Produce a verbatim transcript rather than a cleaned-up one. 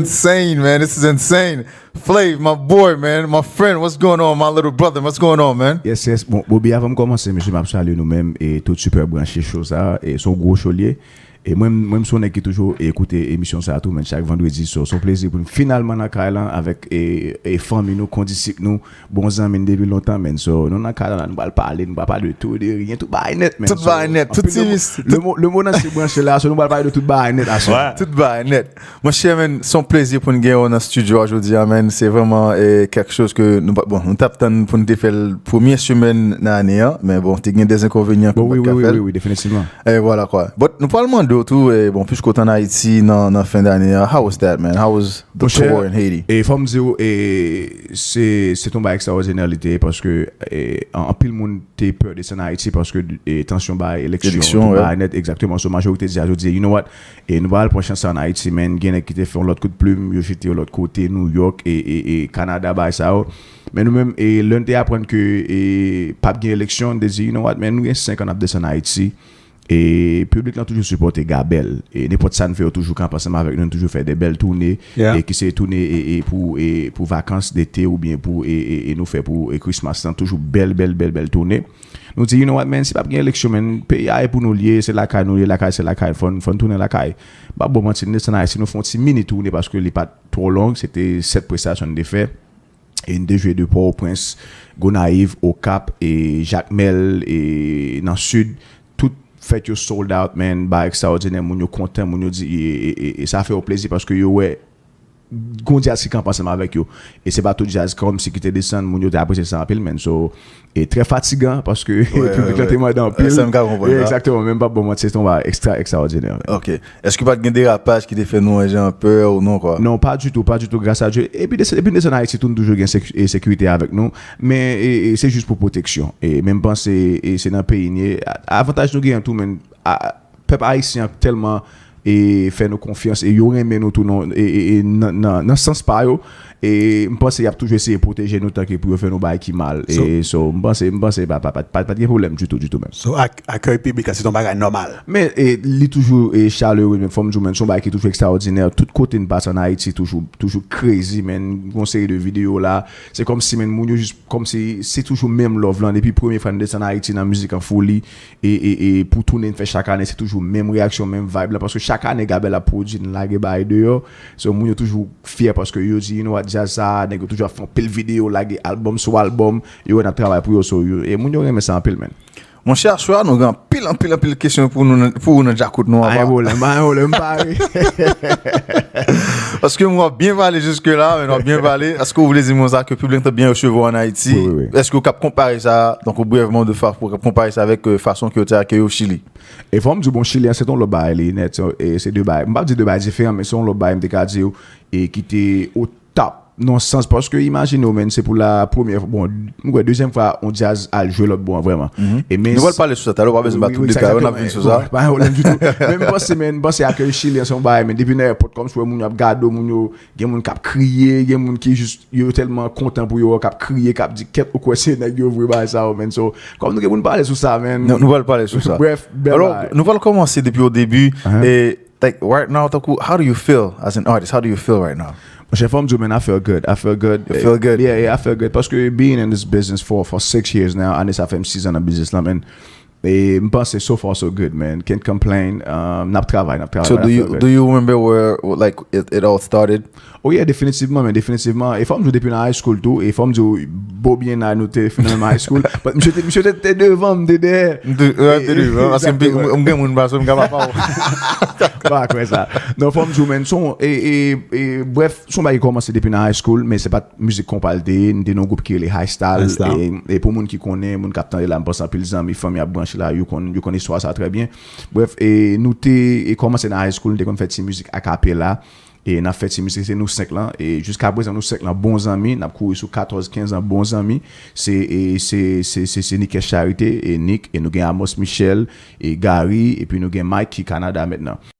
Insane, man. This is insane. Flav, my boy, man, my friend, what's going on, my little brother? What's going on, man? Yes, yes. Bon, Bobby, avan m kòmanse, mesye, m ap salye nou menm e tout sipè branche show sa a. E se yon gwo show li ye. E mwen, mwen, m se yon nèg ki toujou ekoute emisyon sa a tou, men chak vandredi. So, se yon plezi pou m finalman nan kay lan avèk e, e fanmi nou, kondisip nou, bon zanmi n depi lontan, men. So, nou nan kay lan, nou pral pale, nou pral pale de tout, de rien, tout bagay nèt, men. Tout bagay nèt, tout ti vis. Le mo, le mo nan se branche la, so nou pral pale de tout bagay nèt aswè. Ouais. Tout bagay nèt. Monchè, man, se yon plezi pou n gen w nan estidyo a jodi a, man. Se vrèman eh, kèk choz ke nou pa, bon, nou t ap tann pou n te fè l premye semèn nan ane an, men bon, te gen de enkonvenyan Bon, pou wi, n pa wi, t ka wi, fè wi, l. wi, definitivman. E vwala kwa. But nou pral mande w tou, eh, bon, piske w t ann Ayiti nan, nan fen dane a, how was that, man? How was the Monchè, tour in Haiti? E fò m di w, e, se se t yon bagay ekstraòdinè li te ye, paske e, an- anpil moun te pè desann Ayiti paske e, tansyon bay eleksyon, Eleksyon, tout ouais. Bagay nèt, egzakteman. So, majorite di a jodi, you know what, e nou pral pran chans sa an Ayiti, men gen nèg ki te fè yon lòt kout plim, yo jete yo lòt kote, New York, e, e, e Kanada, bagay sa yo. Men nou menm, e, lè n te aprann ke e, p ap gen eleksyon, n te di, you know what, men nou gen senk an n ap desann Ayiti. E piblik lan toujou sipòte Gabèl. E nenpòt sa n fè, yo toujou kanpe ansanm avèk nou, n toujou fè de bèl toune. Yeah. E ki se toune e, e pou, e pou vakans dete oubyen pou e, e, e nou fè pou e Christmas lan, toujou bèl, bèl, bèl, bèl toune. Nou di, you know what, man, si p ap gen eleksyon, man, peyi a e pou nou l ye, se lakay nou ye, lakay se lakay, fò n, fò n tounen lakay. M p ap ba w manti, n desann Ayiti, nou fè yon ti mini toune paske li pa t twò long, se te sèt prestasyon n te fè. E n te jwe de Pòtoprens, Gonayiv, Okap, e Jakmèl, e nan Sid. Tout fèt yo sold out, man, bagay ekstraòdinè, moun yo kontan, moun yo di, e, e, e, e sa fè yo plezi paske yo wè gon djaz ki kanpe ansanm avèk yo. E se pa tout djaz kòmsi ki te desann, moun yo te apresye sa anpil, man. So, e trè fatigan paske piblik lan te mande anpil. Sa m ka konprann la. Egzakteman, men m p ap ba w manti, se te yon bagay ekstra, ekstraòdinè, man. Ok. Èske pa t gen derapaj ki te fè nou yon jan pè ou non, kwa? Non, pa ditou, pa ditou, gras a Dye. Epi, dese- epi desann Ayiti, tou, nou toujou gen sek- e sekirite avèk nou. Men e, e, se jis pou pwoteksyon. E men m panse e se nan peyi n ye. A- Avantaj nou genyen tou, men a- pèp ayisyen an tèlman e fè nou konfyans e yo renmen nou tou non, e, e, e nan, nan, nan sans pa yo. E m panse y ap toujou eseye pwoteje nou tanke pou yo fè nou bagay ki mal. E so, m panse, m panse pa, pa, pa, pa, pa t gen pwoblèm ditou, ditou menm. So, ak, akèy piblik la, se yon bagay nòmal. Men e, li toujou e, chalere, men fò m di w, men se yon bagay ki toujou ekstraòdinè. Tout kote n pase an Ayiti, toujou, toujou crazy, men gon seri de videyo la. Se kòmsi, men moun yo jis, kòmsi, se toujou menm love lan. Depi premye fwa n desann Ayiti nan mizik an foli, e, e, e pou tounen n fè chak ane, se toujou menm reyaksyon, menm vibe lan. Paske chak ane, Gabèl ap pwodui, n lage bagay deyò. So, moun yo toujou fyè paske yo di, you know what, djaz sa, nèg yo toujou ap fè anpil videyo, lage albòm sou albòm, yo wè n ap travay pou yo, so, yo, e moun yo renmen sa anpil, man. Monchè, aswè a, nou gen anpil, anpil, anpil kesyon pou nou nan- pou ou nan djakout nou an. Pa gen pwoblèm, pa gen pwoblèm, m pare. Paske m w ap byen pale jiske la, men w ap byen pale. Èske w vle di mwen sa ke piblik te byen resevwa an Ayiti? Wi, wi, wi. Èske w kap konpare sa, donk, brèvman, de fa, pou w kap konpare sa avèk eh, fason ke w te akeyi w Chili? E fò m di w, bon, Chili an, se t yon lòt bagay li nèt. E se de bagay, m p ap di de bagay diferan, men se yon lòt bagay, m te ka di w, e ki te o top nan sans, paske imajine w, men, se pou la premyè, bon, m kwè dezyèm fwa yon djaz al jwe lòt bò an vrèman. E men Nou pral pale sou sa talè, w pa bezwen ba tout detay yo, n ap vin sou sa. Pa gen pwoblèm ditou. Men m panse, men, m panse akèy Chili an se yon bagay, men depi nan èpòt, kòm si w wè moun yo ap gade w, moun yo, gen moun k ap kriye, gen moun ki jis, yo tèlman kontan pou yo, k ap kriye, k ap di, kèt, ou kwè se nèg yo vre bagay sa yo, men. So, kòm nou gen pou n pale sou sa, men. Nou nou pral pale sou sa. Brèf, bèl Alò, bagay. Nou pral kòmanse depi o debi. Uh-huh. E, like, right now, tankou, how do you feel as an artist? How do you feel right now? Monchè, fò m di w, man, I feel good. I feel good. You feel good? Yeah, yeah, I feel good. Paske being in this business for, for six years now, ane sa fè m sis an nan biznis lan, man. E m panse so far so good, man. Can't complain. Um, n ap travay, n ap travay. So I do feel you good. Do you remember where, like, it, it all started? Oh yeah, definitivman, men definitivman. E fò m di w depi nan high school tou. E fò m di w, Bobby and I, nou te fin nan menm high school. But misye te, misye te, te devan m, te dèyè. M te, ouais, m te devan, paske m te- m gen moun pa sou m ka pa pa. Pa kwè sa. Non, fò m di w, men, son, e, e, e, brèf, son bagay ki kòmanse depi nan high school, men se pa t mizik konpa l te ye. M te nan yon gwoup ki rele High Style. High Style. E, e pou moun ki konnen, moun k ap tande la, m panse anpil zanmi, fanmi ap branche la, yo konn, yo konn istwa sa trè byen. Brèf, e nou te e kòmanse nan high school, nou te konn fè ti mizik a capella. E n ap fè ti mizik, se nou senk lan. E jiska prezan, nou senk lan bon zanmi. N ap kouri sou katòz, kenz an bon zanmi. Se, e, se, se, se, se Nikes Charité, e Nick, e nou gen Amos Michel, e Gary, epi nou gen Mike ki Kanada mentnan.